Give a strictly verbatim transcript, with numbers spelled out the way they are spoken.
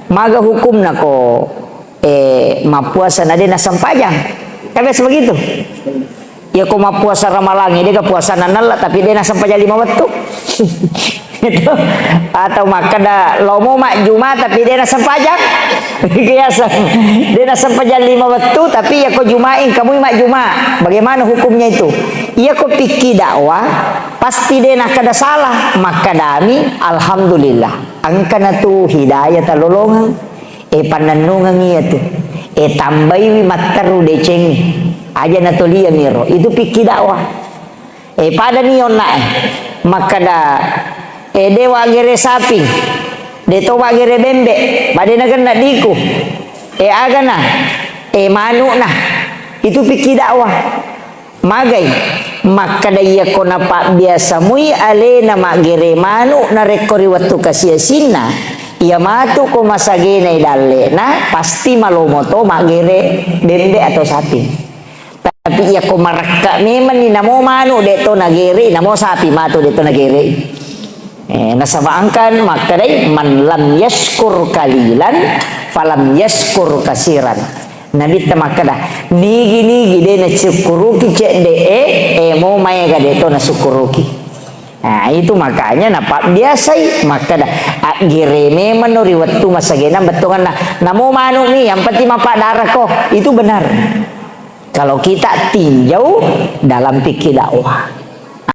Maga hukumna ko, eh, mappuasa na de nasempajang? Kan biasa begitu. Ya ko mappuasa Ramalang, de ga puasa nannalla, tapi de nasempajang lima wettu. Itu. Atau makkeda, lomo majjuma, tapi de nasempajang. Biasa. De nasempajang lima wettu, tapi ya ko Juma'i, kamui majjuma. Bagaimana hukumnya itu? Ya ko pikki dakwah, pasti de nakkeda salah. Makkedami, alhamdulillah. Engkana tu hidayah talolongeng. E, pannennungeng iya tu. E, tambaiwi matteru decengngi. Aja natoliami ro. Itu pikki dakwah. E, padani onna e. Makkeda, e, de waggere sapi. De to waggere bembe. Pada nagenna diku. E, agana. E, manukna. Itu pikki dakwah. Magai, makkeda iyako napabbiasa mui alena maggere manu narekko ri wettu kasiasinna, iya matu ko masagena idallena, pasti malomo to maggere bembe atau sapi. Tapi iyako marakka memenni namo manu de to nagere, namo sapi matu de to nagere. Eh, nasaba engka makkedai, "Man lam yaskur kalilan, falam yaskur kasiran." Nabitta makkeda, "Nigi-nigi de nasukkuruki cedde e, eh, mo maega de to nasukkuruki." Nah, itu makanya napabbiasai makkeda, "Aggere memang no ri wettu masagena bettuanna. Namo manukmi, yang penting mapaddarako." Itu benar. Kalau kita tinjau dalam fikih dakwah.